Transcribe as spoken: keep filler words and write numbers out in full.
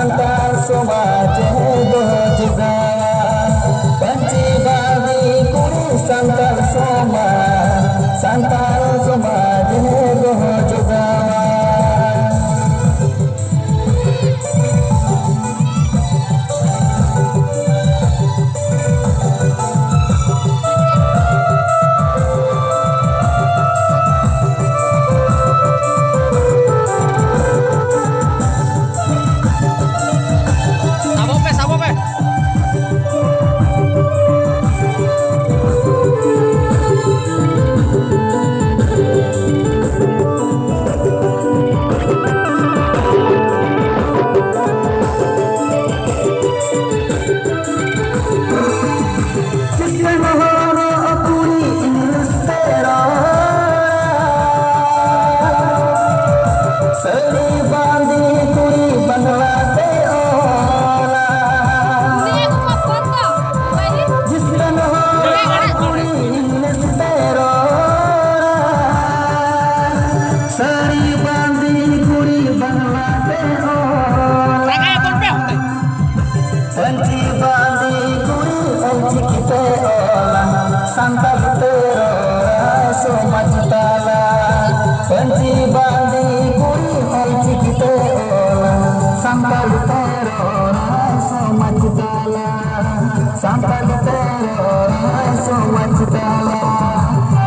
ᱥᱟᱱᱛᱟᱲ ᱥᱚᱢᱟᱡᱽ ᱫᱚᱦᱚ ᱡᱚᱜᱟᱣᱟ᱾ ᱯᱟᱹᱧᱪᱤ ᱵᱟᱸᱫᱮ ᱠᱩᱲᱤ ᱥᱟᱱᱛᱟᱲ ᱥᱚᱢᱟᱡᱽ, ᱥᱟᱱᱛᱟᱲ ᱥᱚᱢᱟᱡᱽ ᱫᱚᱦᱚ ᱡᱚᱜᱟᱣᱟ᱾ ᱥᱟᱵᱚᱜ ᱯᱮ, ᱥᱟᱵᱚᱜ ᱯᱮ᱾ ᱠᱷᱨᱤᱥᱴᱟᱱ ᱦᱚᱨᱚᱜ ᱠᱩᱲᱤ ᱤᱝᱞᱤᱥ ᱛᱮ ᱨᱚᱲᱟ᱾ ᱥᱟᱹᱲᱤ ᱵᱟᱸᱫᱮ ᱠᱩᱲᱤ ᱵᱟᱝᱞᱟ ᱛᱮ ᱚᱞᱟ᱾ ᱠᱷᱨᱤᱥᱴᱟᱱ ᱦᱚᱨᱚᱜ ᱠᱩᱲᱤ ᱤᱝᱞᱤᱥ ᱛᱮ ᱨᱚᱲᱟ᱾ ᱥᱟᱹᱲᱤ ᱵᱟᱸᱫᱮ ᱠᱩᱲᱤ ᱵᱟᱝᱞᱟ ᱛᱮ ᱚᱞᱟ᱾ ᱯᱟᱹᱧᱪᱤ ᱵᱟᱸᱫᱮ ᱠᱩᱲᱤ ᱚᱞᱪᱤᱠᱤ ᱛᱮ ᱚᱞᱟ, ᱥᱟᱱᱛᱟᱲᱤ ᱛᱮ ᱨᱚᱲᱟ ᱥᱚᱢᱟᱡᱽ ᱛᱟᱞᱟ᱾ ᱯᱟᱹᱧᱪᱤ ᱵᱟᱸᱫᱮ ᱠᱩᱲᱤ ᱚᱞᱪᱤᱠᱤ ᱛᱮ ᱚᱞᱟ, ᱥᱟᱱᱛᱟᱲᱤ ᱛᱮ ᱨᱚᱲᱟ ᱥᱚᱢᱟᱡᱽ ᱛᱟᱞᱟ᱾ ᱥᱟᱱᱛᱟᱲᱤ ᱛᱮ ᱨᱚᱲᱟ ᱥᱚᱢᱟᱡᱽ ᱛᱟᱞᱟ᱾